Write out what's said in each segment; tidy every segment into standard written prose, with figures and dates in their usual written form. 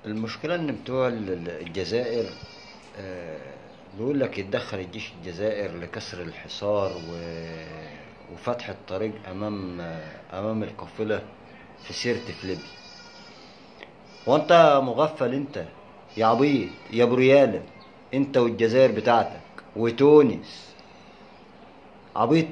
المشكلة ان بتوع الجزائر بيقول لك يتدخل الجيش الجزائر لكسر الحصار وفتح الطريق امام القافلة في سيرت في ليبيا. وانت مغفل انت يا عبيط يا بريالة، انت والجزائر بتاعتك وتونس، عبيط.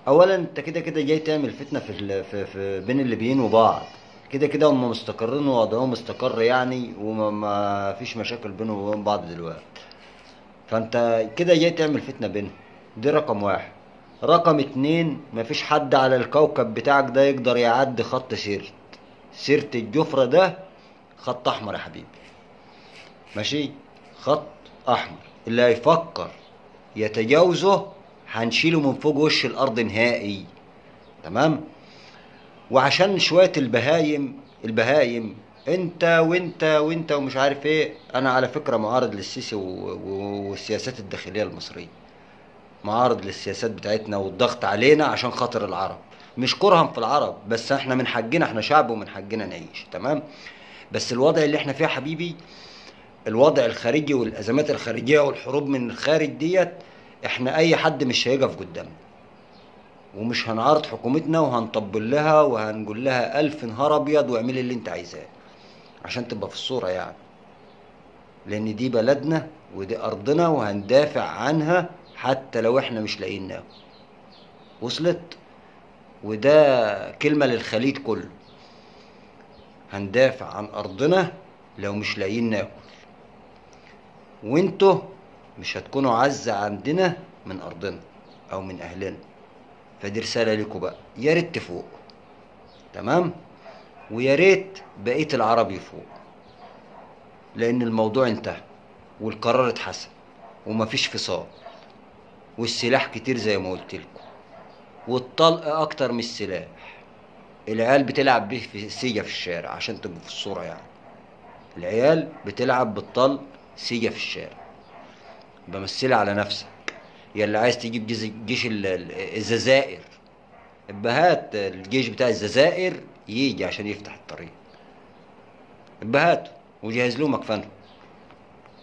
اولا انت كده كده جاي تعمل فتنة في بين الليبيين وبعض، كده كده هم مستقرين ووضعهم مستقر يعني، وما فيش مشاكل بينهم وبين بعض دلوقتي، فانت كده جاي تعمل فتنة بينهم. دي رقم واحد. رقم اتنين، مفيش حد على الكوكب بتاعك ده يقدر يعدي خط سيرت. سيرت الجفرة ده خط احمر يا حبيبي، ماشي؟ خط احمر، اللي هيفكر يتجاوزه هنشيله من فوق وش الارض نهائي، تمام؟ وعشان شوية البهايم انت وانت وانت ومش عارف ايه، انا على فكرة معارض للسيسي والسياسات الداخلية المصرية، معارض للسياسات بتاعتنا والضغط علينا عشان خاطر العرب، مش كرها في العرب، بس احنا من حقنا، احنا شعب ومن حقنا نعيش، تمام؟ بس الوضع اللي احنا فيه يا حبيبي، الوضع الخارجي والازمات الخارجية والحروب من الخارج ديت، احنا اي حد مش هيقف قدامنا، ومش هنعارض حكومتنا وهنطبل لها وهنقول لها الف نهار ابيض واعملي اللي انت عايزاه عشان تبقى في الصورة يعني، لان دي بلدنا ودي ارضنا وهندافع عنها حتى لو احنا مش لاقيين ناكل. وصلت؟ وده كلمة للخليج كله، هندافع عن ارضنا لو مش لاقيين ناكل، وانتوا مش هتكونوا عزة عندنا من ارضنا او من اهلنا. فدي رسالة لكم بقى، يا ريت تفوق، تمام؟ ويا ريت بقية العرب يفوق، لأن الموضوع انتهى والقرار اتحسن ومفيش فصال، والسلاح كتير زي ما قلت لكم، والطلق أكتر من السلاح، العيال بتلعب بيه في سيجة في الشارع عشان تبقوا في الصورة يعني، العيال بتلعب بالطلق سيجة في الشارع. بمثلها على نفسك يا اللي عايز تجيب جيش الجزائر، ابهات الجيش بتاع الجزائر يجي عشان يفتح الطريق، ابهاته وجهز له مكفنه.